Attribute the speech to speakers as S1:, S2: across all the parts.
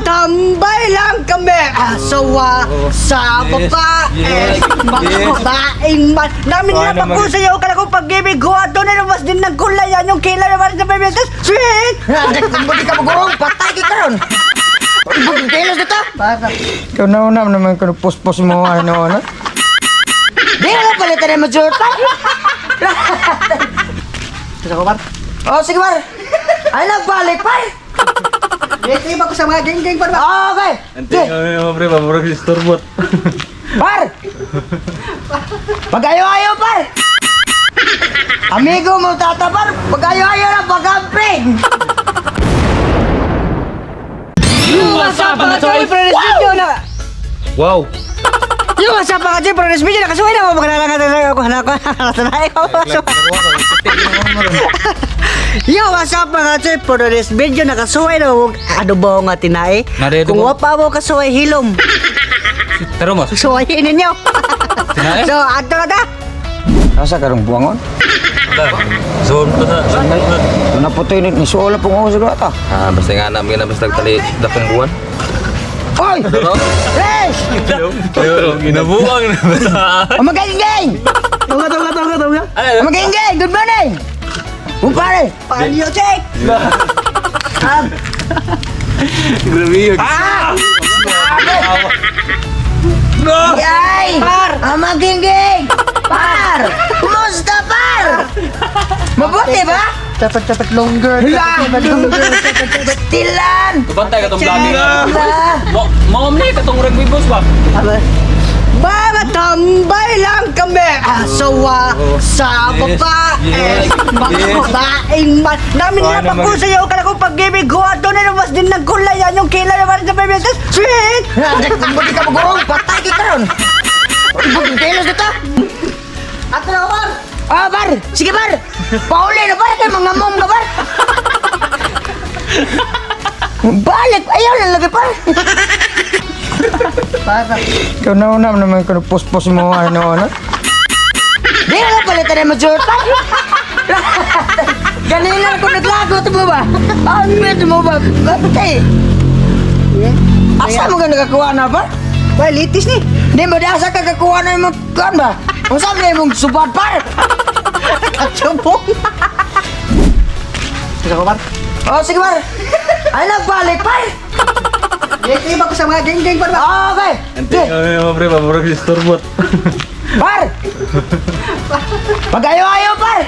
S1: Matambay lang kami asawa sa babae. Babaeng man. Namin
S2: Paano
S1: nila pagkusayaw ka na kung pag-ibig ko at doon na mas din ng kulay yan yung kilay naman sa baby. Sweet!
S3: Kung di ka magurong, patay ka karon. Ibig kilos dito.
S1: Para.
S3: Ikaw na una naman kung puspos mo ano ano. Di na lang palitan na mo par.
S1: Sa ko par.
S3: Oh, sige par. Ay, nagbalik par.
S1: Dito ba ko sa mga geng-geng par ba?
S3: Oh, okay.
S2: Ante kami mga pre, pamurag si Storbot.
S3: Par! Pag-ayo-ayo, par! Amigo mo, tata, par! Pag-ayo-ayo na, pag-amping!
S1: What's up mga choy? Pro video na.
S2: Wow!
S1: Yo, what's up mga choy? Pro video na kasuway na mo magkanalangan na ako na ako. Yo, what's up mga choy? For this video nakasuway na mo adobo nga tinae.
S2: Naredo
S1: Kung
S2: ko.
S1: wa pa mo kasuway hilom.
S2: Taro mas.
S1: Suwayin ninyo.
S2: Tinae?
S1: So, adto na ta.
S3: Asa karong buwangon?
S2: Zone pa sa.
S3: Naputoy ni Suola pong uso ata.
S4: Ah, basta nga namin na basta tali dakong buwan.
S3: Oy! Resh!
S2: Ginabuang na basta.
S3: Magaling!
S1: Tunga, tunga, tunga, tunga.
S3: Magaling! Good morning! Kumpare!
S1: Palyo check. Ah,
S2: Grabe yun.
S3: Ah! Yay!
S1: Par!
S3: Ah, magaling! Par! Kumusta, par? Mabuti ba?
S1: Dapat dapat longer.
S3: Hala!
S1: Dapat longer. Dapat dapat.
S3: Tilan!
S4: Bantay ka tong vlogging.
S3: Hala!
S4: Mo mo ni katong rugby boss ba?
S1: Aba. Ba, matambay lang kami asawa sa babae. Babaeng man. Namin nila
S2: Paano mag-
S1: pagkusayaw ka na kung pag-ibig ko at doon na mas din ng kulay yan yung kilay naman sa baby. Sweet!
S3: Kung di ka magurong, patay ka karon. Ibig kilos dito.
S1: Ato na par.
S3: Ah, bar! Sige, bar! Pauli na, bar! Kay mga mom ka, bar! Balik! Ayaw na lagi, par!
S1: Para.
S3: Ikaw na una naman kung puspos mo ano ano. Di na lang palitan na mo par! Ganina ko naglagot mo ba? Ang mo ba? Bakit? Asa mo ka nakakuha na, par?
S1: Ba, litis ni.
S3: Di mo di asa ka kakuha na imong kuan ba? Unsa man imong subad par?
S1: Katsubong. Sa ko par.
S3: Oh, sige par. Ay nagbalik par.
S1: Dito ba ko sa mga geng-geng par ba?
S3: Oh, okay.
S2: Ante kami mga pre, pamurag si Storbot.
S3: Par. Pag-ayo-ayo par.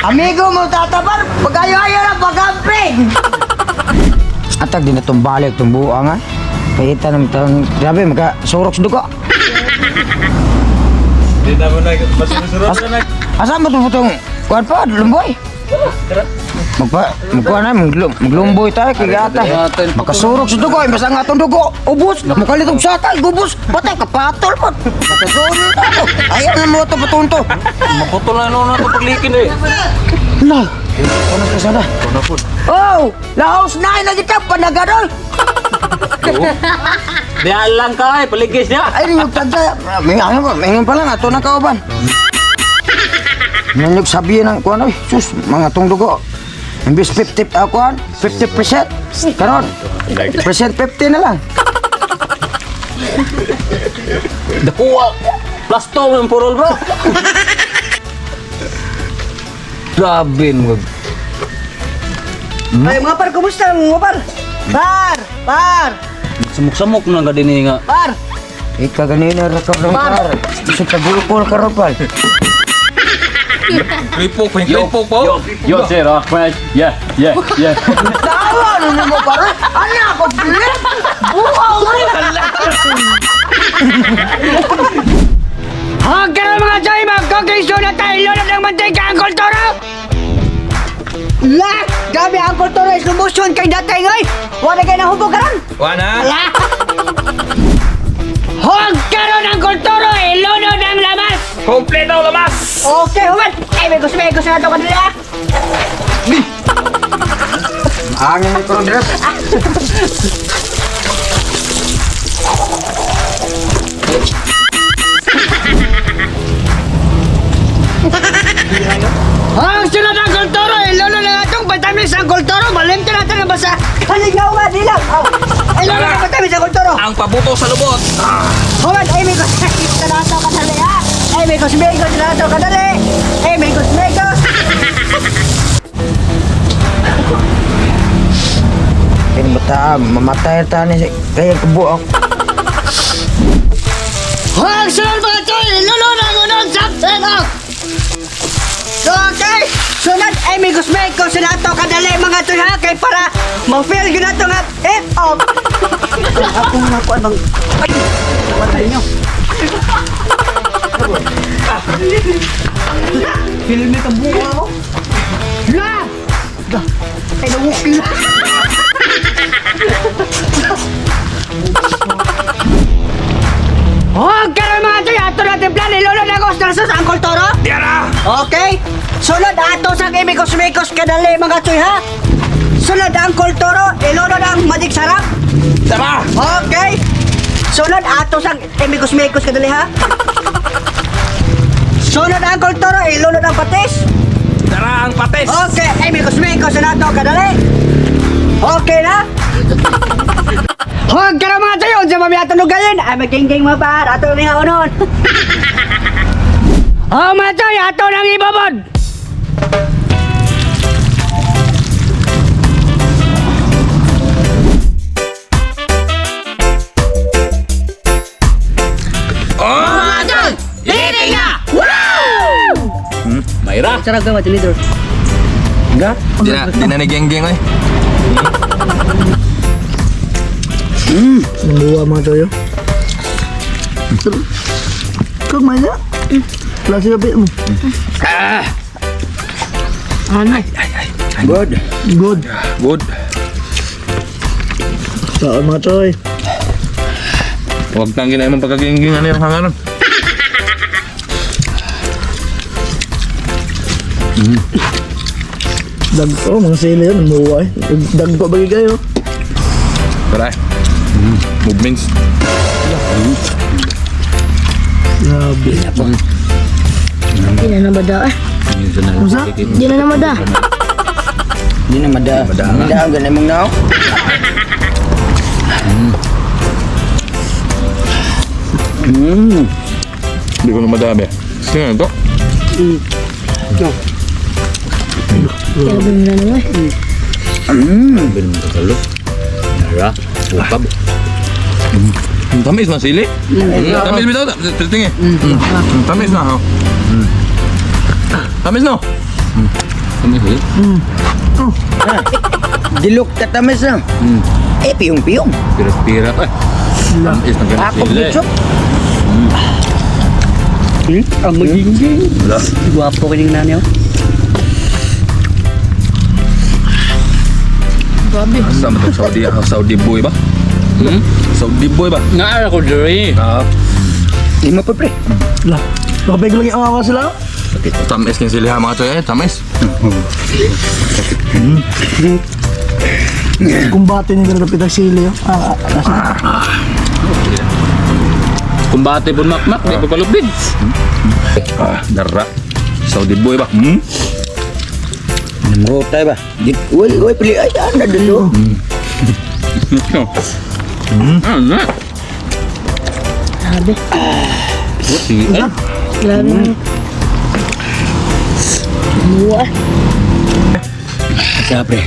S3: Amigo mo tata par, pag-ayo-ayo na pag-amping. Atag din na tong balik tong buang ha. Kaya naman tong grabe maka surok sa dugo.
S2: Hindi na mo nag... Basta surot na nag...
S3: Asa mo tong tong kuan pa lumboy? Magpa magkuan na maglumboy tayo kay gata. Makasurok sa dugo, imbes ang atong dugo, ubos, makalitog sa atay, gubos, patay kapatol po. Makasurok tayo. Ayaw na mo ito patunto.
S4: Maputol na noon na to paglikin eh.
S3: La. Panas ka sana. Oh, laos na na kita panagadoy.
S4: Di lang ka eh, paligis niya.
S3: Ay yung tagda. May ano ba? May pa lang ato na kauban. Nanyog sabihin ng kuan oy, sus, mga tong dugo. Imbis 50 kuan, 50%. Karon. Percent 50 na lang.
S4: Dakuha. Plasto ng purol bro. Grabe mo.
S1: Ay, mga par, kumusta mga par? Par! Par!
S4: Samok-samok na ka din nga.
S1: Par!
S3: Ika ganina ra ka ron par. Sa tagulukol ka ron par.
S2: Ripok, ripok po.
S4: Yo, sir, ah. Yeah.
S3: Tawa ano nimo par? Ana ako bili. Buhaw mo rin.
S1: Huwag ka na mga choy! Magkokristo na tayo! Lulot ng mantika ang kulturo! La! Grabe ang kulturo! Slow motion kay datay ngay! Wala kayo nahubog karon!
S2: Wana?
S1: La! Huwag karon ang kulturo! Ilunod ang lamas!
S4: Kompleto lamas.
S1: Okay, huwag! Ay, may gusto, may gusto na ito kanila!
S3: Angin ni karon dress.
S1: Ang sunod ang kulturo! Ilunod ang atong patamis ang kulturo! Malimto natin ang sa kalingaw nga nilang. Oh. Ay, lolo na matamis ang kulturo.
S4: Ang pabuto sa lubot.
S1: Human, ay may kosmekos na kadali ha. Ay may kosmekos na kadali. Ay may kosmekos.
S3: Kaya bata, mamatay ta ni kaya kabuok.
S1: Huwag sunod mga tol! Lolo na ngunod sa up! So okay! Sunod ay may kosmekos na ito kadali mga tol ha. Kay para ma-feel yun na ito nga it off. Ako nga po bang... Ay! Matay nyo. Filme ka buka ko. La! Ay, nawukil na. Oh, karon mga toy, ato natin plan ilolo na ko sa sus Uncle Toro.
S4: Diara!
S1: Okay? Sunod ato sa imikos-mikos kadali mga toy ha. Sunod Uncle Toro, ilolo ng Magic Sarap.
S4: Tara!
S1: Okay? Sunod ato sa imikos-mikos kadali ha. Sunod Uncle Toro, ilolo ng patis.
S4: Tara ang pates!
S1: Okay, imikos-mikos na ato kadali. Okay na? Huwag ka na mga tayo, sa mami ato nugalin. Ay, maggingging mo pa, ato ni haunon. Oh, mga tayo, ato nang ibabod.
S4: Oh!
S1: Liting na!
S4: Mayra!
S1: Sarap ka, mga leader.
S3: Ga?
S4: Di na ni geng-geng oy.
S5: Buwa mga toyo. Kag may na. Klase ka mo.
S3: Good.
S5: Good.
S4: Good.
S5: Saan mga toy?
S4: Huwag tang ginay mong pagkageng-geng ano yung hanganon.
S5: Dagko, mga sili yun. Buwa eh. Dagko bagi kayo.
S4: Tara. Movements.
S5: Grabe.
S6: Di na naman daw eh.
S5: Unsa?
S6: Di na naman daw.
S3: Di na mada. Mada ang ganay mong nao.
S4: Hindi ko na madami. Sino ito?
S6: Grabe na naman eh.
S4: Tara. Upab. Ang tamis na sili. Tamis bitaw. Tingin. Ang tamis na. Oh. Tamis no? Tamis eh.
S3: Dilok tatamis na. Eh, piyong-piyong.
S4: Pira-pira pa. Tamis ng ganang
S3: Ako
S4: sili.
S3: bitso.
S1: Ang magiging. Gwapo kining nani oh.
S4: Asa man tong Saudi, ah, Saudi boy ba? Hmm? Saudi boy ba?
S2: Naara ko diri.
S4: Ah,
S3: Lima pa pre.
S5: Lah. Nakapeg lang yung awa sila.
S4: tamis ng sili ha mga choy, eh, tamis.
S5: Kumbate ni ganito pitag sili. oh. Ah, ah, ah.
S2: Kumbate pun makmak di pa palupid.
S4: Ah, dara. Saudi boy ba? Hmm?
S3: Namrotay ba? Di, uy, uy, pili. Ay, ana dalo.
S2: Ano na?
S6: Grabe.
S2: Sige. Eh,
S6: Grabe na. Buwa eh.
S3: Sa pre.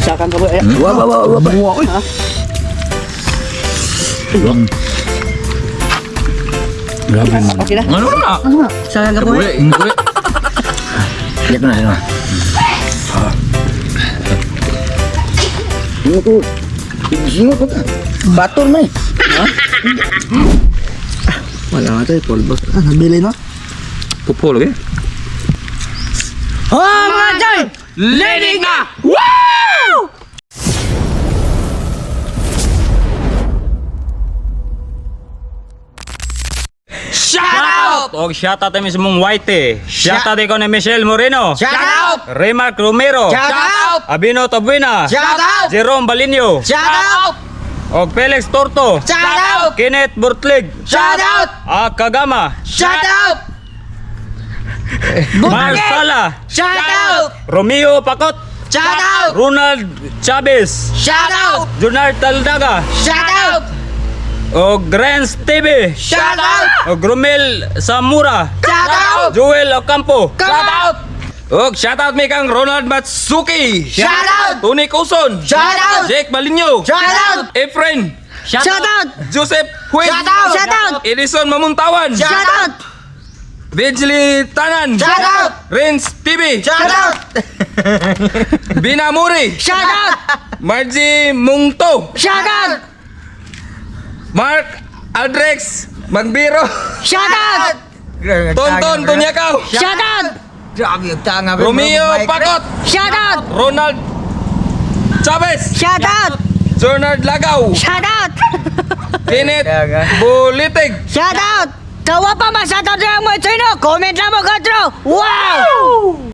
S1: Sakan ka ba? Eh.
S3: Wa, wa, wa, wa, wa.
S5: Buwa oy.
S3: Grabe man.
S1: Okay na.
S4: Ano na?
S1: Sakan ka ba?
S4: Uli, uli.
S3: Hindi ko na, ano. Ano ko? Singo ko ka. Bator man.
S5: Wala nga tayo, polbos. Ah, nabili na.
S4: Pupo lagi.
S1: Oh, mga tol!
S4: Leading na!
S2: Shout out! Og shout out mi sa mong White. Eh. Shout out ko ni Michelle Moreno.
S3: Shout out!
S2: Remark Romero.
S3: Shout out!
S2: Abino Tabuena.
S3: Shout out!
S2: Jerome Balinyo.
S3: Shout out!
S2: Og Felix Torto.
S3: Shout out!
S2: Kenneth Burtlig.
S3: Shout out!
S2: Akagama.
S3: Shout out!
S2: Marsala.
S3: Shout out!
S2: Romeo Pakot.
S3: Shout out!
S2: Ronald Chavez.
S3: Shout out!
S2: Junard Taldaga.
S3: Shout out!
S2: Og Renz TV.
S3: Shout out!
S2: Og Romel Samura.
S3: Shout out!
S2: Joel Ocampo.
S3: Shout out!
S4: Og shout out mi kang Ronald Matsuki.
S3: Shout out!
S4: Tony Coulson.
S3: Shout out!
S4: Jake Malinyo.
S3: Shout out!
S4: Efren.
S1: Shout out!
S4: Joseph Huid.
S3: Shout out!
S1: Shout out!
S4: Edison Mamuntawan.
S3: Shout out!
S4: Vigili Tanan.
S3: Shout out!
S4: Renz TV.
S3: Shout out!
S4: Binamuri.
S1: Shout out!
S4: Margie Mungto.
S1: Shout out!
S4: Mark Aldrex Magbiro.
S1: Shout out!
S4: Tonton Tunyakaw.
S1: Shout out!
S3: Grabe ang tanga.
S4: Romeo Pakot.
S1: Shout out!
S4: Ronald Chavez.
S1: Shout out!
S4: Bernard Lagaw.
S1: Shout out!
S4: Kenneth Bulitig.
S1: Shout out! Tawa pa man shout out mo ito, no? Comment lang mo, Katro! Wow!